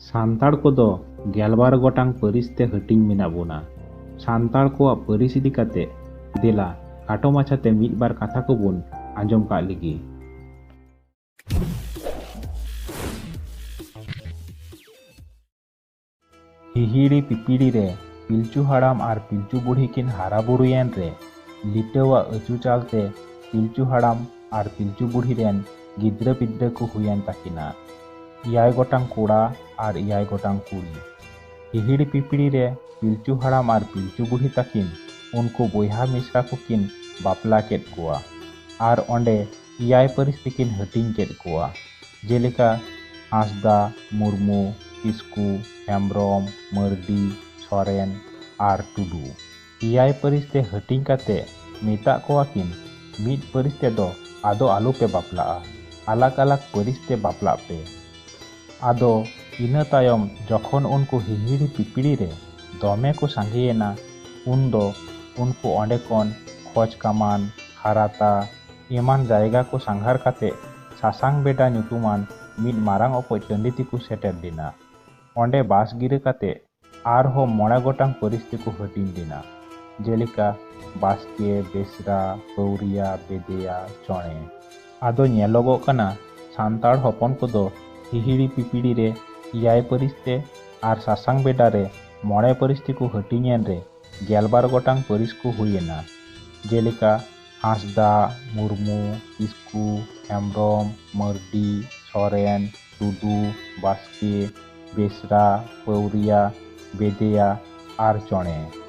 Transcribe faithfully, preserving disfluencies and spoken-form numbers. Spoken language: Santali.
ᱥᱟᱱᱛᱟᱲ ᱠᱚᱫᱚ ᱜᱮᱞᱵᱟᱨ ᱜᱚᱴᱟᱝ ᱯᱟᱹᱨᱤᱥ ᱛᱮ ᱦᱟᱹᱴᱤᱧ ᱢᱮᱱᱟᱜ ᱵᱚᱱᱟ᱾ ᱥᱟᱱᱛᱟᱲ ᱠᱚᱣᱟᱜ ᱯᱟᱹᱨᱤᱥ ᱤᱫᱤ ᱠᱟᱛᱮ ᱫᱮᱞᱟ ᱠᱟᱴᱚ ᱢᱟᱪᱷᱟᱛᱮ ᱢᱤᱫ ᱵᱟᱨ ᱠᱟᱛᱷᱟ ᱠᱚᱵᱚᱱ ᱟᱸᱡᱚᱢ ᱠᱟᱜ ᱞᱮᱜᱮ᱾ ᱦᱤᱦᱤᱲᱤ ᱯᱤᱯᱤᱲᱤ ᱨᱮ ᱯᱤᱞᱪᱩ ᱦᱟᱲᱟᱢ ᱟᱨ ᱯᱤᱞᱪᱩ ᱵᱩᱲᱦᱤ ᱠᱤᱱ ᱦᱟᱨᱟ ᱵᱩᱨᱩᱭᱮᱱ ᱨᱮ, ᱞᱤᱴᱟᱹᱣᱟᱜ ᱟᱹᱪᱩ ᱪᱟᱞᱛᱮ ᱯᱤᱞᱪᱩ ᱦᱟᱲᱟᱢ ᱟᱨ ᱯᱤᱞᱪᱩ ᱵᱩᱲᱦᱤ ᱨᱮᱱ ᱜᱤᱫᱽᱨᱟᱹ ᱯᱤᱫᱽᱨᱟᱹ ᱠᱚ ᱦᱩᱭᱮᱱ ᱛᱟᱹᱠᱤᱱᱟ᱾ ᱮᱭᱟᱭ ᱜᱚᱴᱟᱝ ᱠᱚᱲᱟ ᱟᱨ ᱮᱭᱟᱭ ᱜᱚᱴᱟᱝ ᱠᱩᱲᱤ᱾ ᱦᱤᱦᱤᱲᱤ ᱯᱤᱯᱤᱲᱤ ᱨᱮ ᱯᱤᱞᱪᱩ ᱦᱟᱲᱟᱢ ᱟᱨ ᱯᱤᱞᱪᱩ ᱵᱩᱲᱦᱤ ᱛᱟᱹᱠᱤᱱ ᱩᱱᱠᱩ ᱵᱚᱭᱦᱟ ᱢᱤᱥᱨᱟ ᱠᱚᱠᱤᱱ ᱵᱟᱯᱞᱟ ᱠᱮᱫ ᱠᱚᱣᱟ ᱟᱨ ᱚᱸᱰᱮ ᱮᱭᱟᱭ ᱯᱟᱹᱨᱤᱥ ᱛᱮᱠᱤᱱ ᱦᱟᱹᱴᱤᱧ ᱠᱮᱫ ᱠᱚᱣᱟ, ᱡᱮᱞᱮᱠᱟ ᱦᱟᱸᱥᱫᱟ, ᱢᱩᱨᱢᱩ, ᱠᱤᱥᱠᱩ, ᱦᱮᱢᱵᱽᱨᱚᱢ, ᱢᱟᱹᱨᱰᱤ, ᱥᱚᱨᱮᱱ ᱟᱨ ᱴᱩᱰᱩ᱾ ᱮᱭᱟᱭ ᱯᱟᱹᱨᱤᱥ ᱛᱮ ᱦᱟᱹᱴᱤᱧ ᱠᱟᱛᱮ ᱢᱮᱛᱟᱜ ᱠᱚᱣᱟ ᱠᱤᱱ, ᱢᱤᱫ ᱯᱟᱹᱨᱤᱥ ᱛᱮᱫᱚ ᱟᱫᱚ ᱟᱞᱚ ᱯᱮ ᱵᱟᱯᱞᱟᱜᱼᱟ, ᱟᱞᱟᱜᱽ ᱟᱞᱟᱜᱽ ᱯᱟᱹᱨᱤᱥ ᱛᱮ ᱵᱟᱯᱞᱟᱜ ᱯᱮ᱾ ᱟᱫᱚ ᱤᱱᱟᱹ ᱛᱟᱭᱚᱢ ᱡᱚᱠᱷᱚᱱ ᱩᱱᱠᱩ ᱦᱤᱦᱤᱲᱤ ᱯᱤᱯᱤᱲᱤ ᱨᱮ ᱫᱚᱢᱮ ᱠᱚ ᱥᱟᱸᱜᱮᱭᱮᱱᱟ, ᱩᱱᱫᱚ ᱩᱱᱠᱩ ᱚᱸᱰᱮ ᱠᱷᱚᱱ ᱠᱷᱚᱡᱽ ᱠᱟᱢᱟᱱ, ᱦᱟᱨᱟᱛᱟ ᱮᱢᱟᱱ ᱡᱟᱭᱜᱟ ᱠᱚ ᱥᱟᱸᱜᱷᱟᱨ ᱠᱟᱛᱮ ᱥᱟᱥᱟᱝ ᱵᱮᱰᱟ ᱧᱩᱛᱩᱢᱟᱱ ᱢᱤᱫ ᱢᱟᱨᱟᱝ ᱚᱠᱚᱡ ᱴᱟᱺᱰᱤ ᱛᱮᱠᱚ ᱥᱮᱴᱮᱨ ᱞᱮᱱᱟ᱾ ᱚᱸᱰᱮ ᱵᱟᱥ ᱜᱤᱨᱟᱹ ᱠᱟᱛᱮ ᱟᱨᱦᱚᱸ ᱢᱚᱬᱮ ᱜᱚᱴᱟᱝ ᱯᱟᱹᱨᱤᱥ ᱛᱮᱠᱚ ᱦᱟᱹᱴᱤᱧ ᱞᱮᱱᱟ, ᱡᱮᱞᱮᱠᱟ ᱵᱟᱥᱠᱮ, ᱵᱮᱥᱨᱟ, ᱯᱟᱹᱣᱨᱤᱭᱟ, ᱵᱮᱫᱮᱭᱟ, ᱪᱚᱬᱮ᱾ ᱟᱫᱚ ᱧᱮᱞᱚᱜᱚᱜ ᱠᱟᱱᱟ, ᱥᱟᱱᱛᱟᱲ ᱦᱚᱯᱚᱱ ᱠᱚᱫᱚ ᱦᱤᱦᱤᱲᱤ ᱯᱤᱯᱤᱲᱤ ᱨᱮ ᱮᱭᱟᱭ ᱯᱟᱹᱨᱤᱥ ᱛᱮ ᱟᱨ ᱥᱟᱥᱟᱝ ᱵᱮᱰᱟ ᱨᱮ ᱢᱚᱬᱮ ᱯᱟᱹᱨᱤᱥ ᱛᱮᱠᱚ ᱦᱟᱹᱴᱤᱧ ᱮᱱ ᱨᱮ ᱜᱮᱞᱵᱟᱨ ᱜᱚᱴᱟᱝ ᱯᱟᱹᱨᱤᱥ ᱠᱚ ᱦᱩᱭ ᱮᱱᱟ, ᱡᱮᱞᱮᱠᱟ ᱦᱟᱸᱥᱫᱟ, ᱢᱩᱨᱢᱩ, ᱠᱤᱥᱠᱩ, ᱦᱮᱢᱵᱽᱨᱚᱢ, ᱢᱟᱹᱨᱰᱤ, ᱥᱚᱨᱮᱱ, ᱴᱩᱰᱩ, ᱵᱟᱥᱠᱮ, ᱵᱮᱥᱨᱟ, ᱯᱟᱹᱣᱨᱤᱭᱟ, ᱵᱮᱫᱮᱭᱟ ᱟᱨ ᱪᱚᱬᱮ᱾